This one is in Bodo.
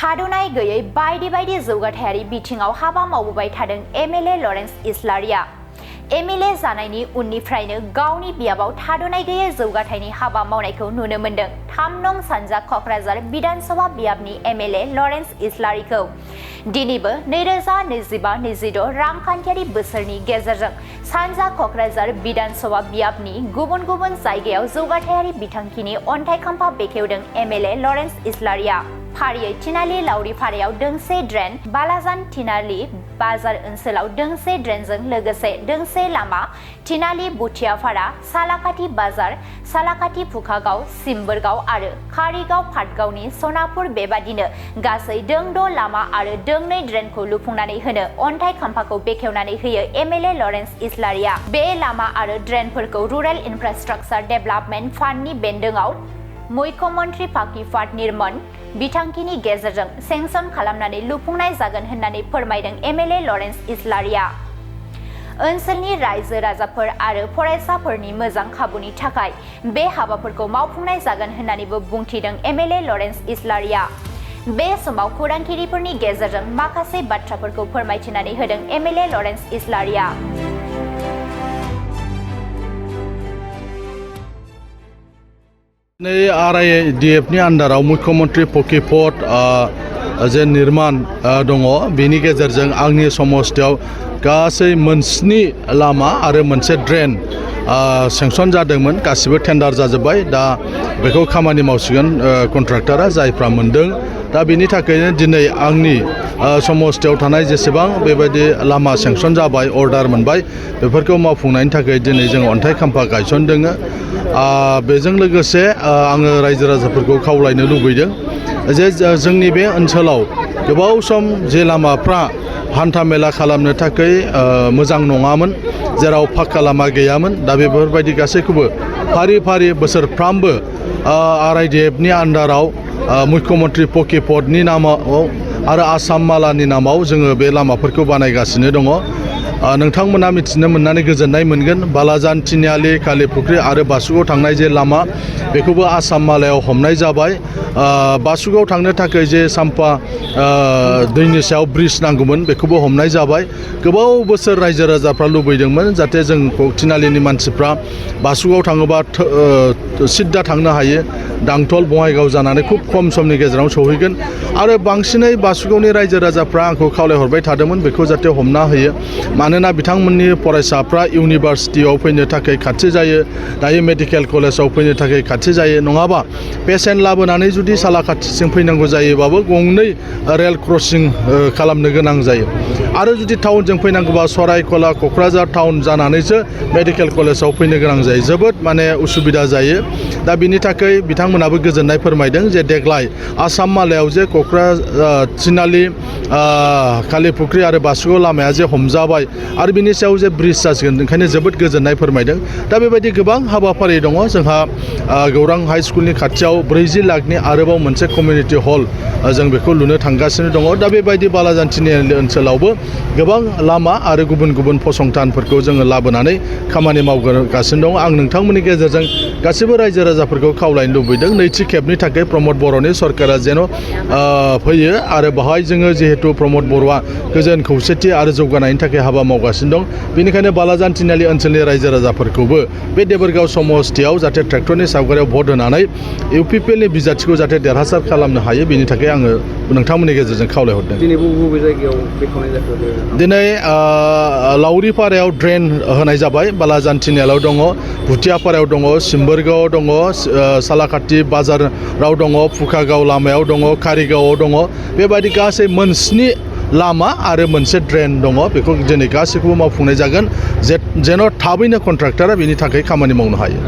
थाद'नाय गैयै बायदि बायदि जौगाथायारि बिथिङाव हाबा मावबोबाय थादों एमएलए लरेन्स इस्लारिया। एमएलए जानायनि उननिफ्रायनो गावनि बियाबाव थाद'नाय गैयै जौगाथायनि हाबा मावनायखौ नुनो मोन्दों। 3 नं सानजा क'क्राझार बिधानसभा बियाबनि एमएलए लरेन्स इस्लारिखौ दिनैबो 2025-26 रांखान्थियारि बोसोरनि गेजेरजों सानजा क'क्राझार बिधानसभा बियाबनि गुबुन गुबुन जायगायाव जौगाथायारि बिथांखिनि अन्थाइ खाम्फा बेखेवदों एमएलए लरेन्स इस्लारिया। फारियै थिनालि लावरिपारायाव दोंसे ड्रेन, बालाजान थिनालि बाजार ओनसोलाव दोंसे ड्रेनजों लोगोसे दोंसे लामा, थिनालि बुथियापारा, सालाकाथि बाजार, सालाकाथि फुखागाव, सिम्बोरगाव आरो कारिगाव पाटगावनि सनापुर बेबादिनो गासै दोंद' लामा आरो दोंनै ड्रेनखौ लुफुंनानै होनो अन्थाइ खाम्फाखौ बेखेवनानै होयो एमएलए लरेन्स इस्लारिया। बे लामा आरो ड्रेनफोरखौ रुरेल इनफ्रास्ट्राक्चार डेभेलपमेन्ट फान्डनि बेन्दोंआव मुख्यमन्त्री पाकि फाट निर्माण बिथांखिनि गेजेरजों सेंसन खालामनानै लुफुंनाय जागोन होननानै फोरमायदों एमएलए लरेन्स इस्लारिया। ओनसोलनि रायजो राजाफोर आरो फरायसाफोरनि मोजां खाबुनि थाखाय बे हाबाफोरखौ मावफुंनाय जागोन होननानैबो बुंथिदों एमएलए लरेन्स इस्लारिया। बे समाव खौरांगिरिफोरनि गेजेरजों माखासे बाथ्राफोरखौ फोरमायथिनानै होदों एमएलए लरेन्स इस्लारिया। आरआईडीएफनि आन्डाराव मुख्यमन्त्री पकि फट जे निर्माण दङ, बेनि गेजेरजों आंनि समस्थियाव गासै मोनस्नि लामा आरो मोनसे ड्रेन सेंसन जादोंमोन। गासिबो टेन्डार जाजोब्बाय। दा बेखौ खामानि मावसिगोन कन्ट्राक्टरा जायफ्रा मोनदों। दा बेनि थाखायनो दिनै आंनि समस्थियाव थानाय जेसेबां बेबायदि लामा सेंसन जाबाय, अर्डार मोनबाय, बेफोरखौ मावफुंनायनि थाखाय दिनै जों अन्थाइ खाम्फा गायसनदों। बेजों लोगोसे आङो रायजो राजाफोरखौ खावलायनो लुबैदों जे जोंनि बे ओनसोलाव गोबाव सम जे लामाफ्रा हान्था मेला खालामनो थाखाय मोजां नङामोन, जेराव पाक्का लामा गैयामोन। दा बेफोरबायदि गासैखौबो फारि फारि बोसोरफ्रामबो आरआईडीएफनि आन्डाराव मुख्यमन्त्री पकि फटनि नामाव आरो आसाम मालानि नामाव जोङो बे लामाफोरखौ बानायगासिनो दङ। नोंथांमोना मिथिनो मोननानै गोजोननाय मोनगोन। बालाजान थिनालि कालिफुख्रि आरो बासुगाव थांनाय जे लामा, बेखौबो आसाम मालायाव हमनाय जाबाय। बासुगाव थांनो थाखाय जे साम्फा दैनि सायाव ब्रिज नांगौमोन, बेखौबो हमनाय जाबाय। गोबाव बोसोर रायजो राजाफ्रा लुबैदोंमोन जाहाथे जों थिनालिनि मानसिफ्रा बासुगाव थाङोबा सिद्दा थांनो हायो, दांथल बङाइगाव जानानै खुब खम समनि गेजेराव सौहैगोन। आरो बांसिनै बासुगावनि रायजो राजाफ्रा आंखौ खावलायहरबाय थादोंमोन बेखौ जाहाथे हमना होयो, मानोना बिथांमोननि फरायसाफ्रा इउनिभार्सिटियाव फैनो थाखाय खाथि जायो, दायो मेडिकेल कलेजाव फैनो थाखाय खाथि जायो। नङाबा पेसेन्ट लाबोनानै जुदि सालाकाथिसिम फैनांगौ जायोबाबो गंनै रेल क्रसिं खालामनो गोनां जायो। आरो जुदि टाउनजों फैनांगौबा सरायकला क'क्राझार टाउन जानानैसो मेडिकेल कलेजाव फैनो गोनां जायो। जोबोद माने उसुबिदा जायो। दा बिनि थाखाय बिथांमोनाबो गोजोननाय फोरमायदों जे देग्लाय आसाम मालायाव जे थिनालि कालिफुख्रि आरो बासुगाव लामाया जे हमजाबाय आरो बिनि सायाव जे ब्रिज जासिगोन, ओंखायनो जोबोद गोजोननाय फोरमायदों। दा बेबायदि गोबां हाबाफारि दङ। जोंहा गौरां हाइ स्कुलनि खाथियाव 40 लाखनि आरोबाव मोनसे कमिउनिटि हल जों बेखौ लुनो थांगासिनो दङ। दा बेबायदि बालाजान थिनालि ओनसोलावबो गोबां लामा आरो गुबुन गुबुन फसंथानफोरखौ जोङो लाबोनानै खामानि मावगासिनो दङ। आं नोंथांमोननि गेजेरजों गासैबो रायजो राजाफोरखौ खावलायनो लुबैदों नैथि खेबनि थाखाय प्रमद बर'नि सरकारा जेन' फैयो आरो बेवहाय जोङो जिहेतु प्रमद बर'आ गोजोन खौसेथि आरो जौगानायनि थाखाय हाबा मावगासिनो दं। बेनिखायनो बालाजान थिनालि ओनसोलनि रायजो राजाफोरखौबो बे देबोरगाव समस्थियाव जाहाथे ट्रेक्टरनि सावगारियाव भट होनानै इउपिपिएलनि बिजाथिखौ जाहाथे देरहासार खालामनो हायो, बेनि थाखाय आङो नोंथांमोननि गेजेरजों खावलायहरदों। दिनै बबे जायगायाव बेखेवनाय जाखो? दिनै लावरिपारायाव ड्रेन होनाय जाबाय, बालाजान थिनालियाव दङ, भुथियापारायाव दङ, सिम्बोरगावआव दङ, सालाकाथि बाजाराव दङ, फुखागाव लामायाव दङ, कारिगावआव दङ। बेबायदि गासै मोनस्नि लामा आरो मोनसे ड्रेन दङ। बेखौ दिनै गासैखौबो मावफुंनाय जागोन जेन' थाबैनो कन्ट्राक्टरा बेनि थाखाय खामानि मावनो हायो।